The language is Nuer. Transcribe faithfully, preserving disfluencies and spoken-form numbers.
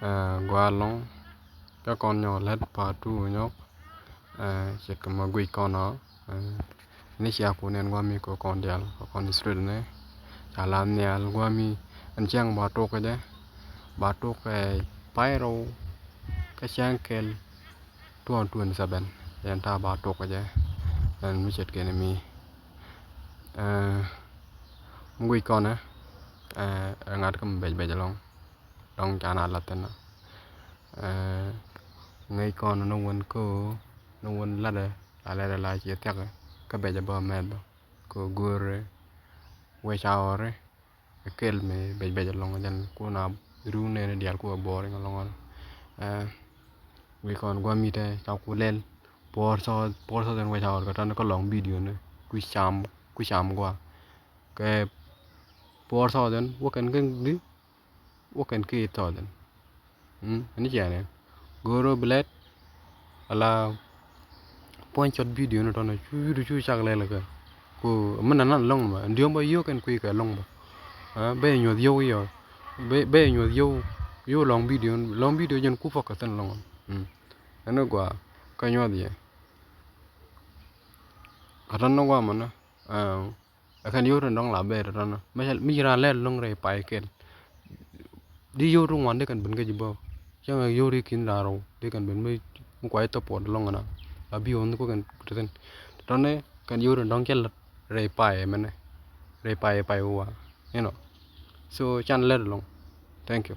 Ɛ, gua lɔŋ kä kɔn nyɔk lät part two nyɔk. Ɛ, ce̱tkɛ mɔ guic kɔn ɔ. Ɛ, ni cia ku nɛn gua mi kɛ kɔn dial kɛ kɔn Australia ni. Ca la nhial gua mi ɛn cäŋ ba tok kɛ jɛ. Ba tok kɛ pay rɛw kä cäŋ kɛl two thousand twenty-seven. Yɛn ta ba tok kɛ jɛ. Ɛn mi ce̱tkɛ ni mi. Ɛ, mi guic kɔn ɛ, ɛ, ɛ ŋa̱t kä mi bec bec ɛlɔŋ. Dɔ̱ŋ ca na la̱th thi̱n ɔ. Ɛ, ŋäc kɔn ni wän kä ni wän la̱tdɛ la lɛrɛ la ciɛ thia̱kɛ kä bec ɛ bä mɛth bä kä go̱o̱rɛ wec a ɣɔri. Ɛ kɛl mi bec bec ɛlɔŋ jɛn ku na riw nɛni diaal ku ɛ boring ɛlɔŋ ɔ. Ɛ, wi̱i̱ kɔn gua mi te ca ku lɛl four thousand, four thousand wec a ɣɔr kɛ tɔn kä lɔŋ video ni ku cam, ku cam gua. Kɛ four thousand wä kɛn kä di wä kɛn kä eight thousand. Mm, ɛn ni ciɛ nɛ go̱o̱r ɔ bi lɛt ala puɔ̱ny cɔt video ni tɔnɔ cu video cu cak lɛl kɛ. Ku mi nan nan lɔŋ mɛ ɛn diɔm bä yio̱k ɛn kui̱ kɛ lɔŋ bä. Ɛ, bɛ nyuɔth yio̱k yɔ bɛ nyuɔth yio̱k yio̱k lɔŋ video, lɔŋ video jɛn ku focus ɛn lɔŋ. Mm. Ɛn ni gua kä nyuɔth yɛ kä tɔn ni gua mɛ ni. Ɛ, ɛ kɛn yio̱k tin dɔ̱ŋ la ber tɔnɔ mi ci raan lɛl lɔŋ rɛy pay kɛl. Di yio̱w ti ŋuan di kɛn ben kä ji̱ bä. Cäŋ ɛ yio̱w ti kin raar rɔw di kɛn ben mi kuay thop puɔt lɔŋ na la bi ɣän ku kɛn ti thin. Tɔni kɛn yio̱w ti dɔ̱ŋ cɛ lät rɛy pay mɛnɛ rɛy pay pay wa, you know. So can lät lɔŋ. Thank you.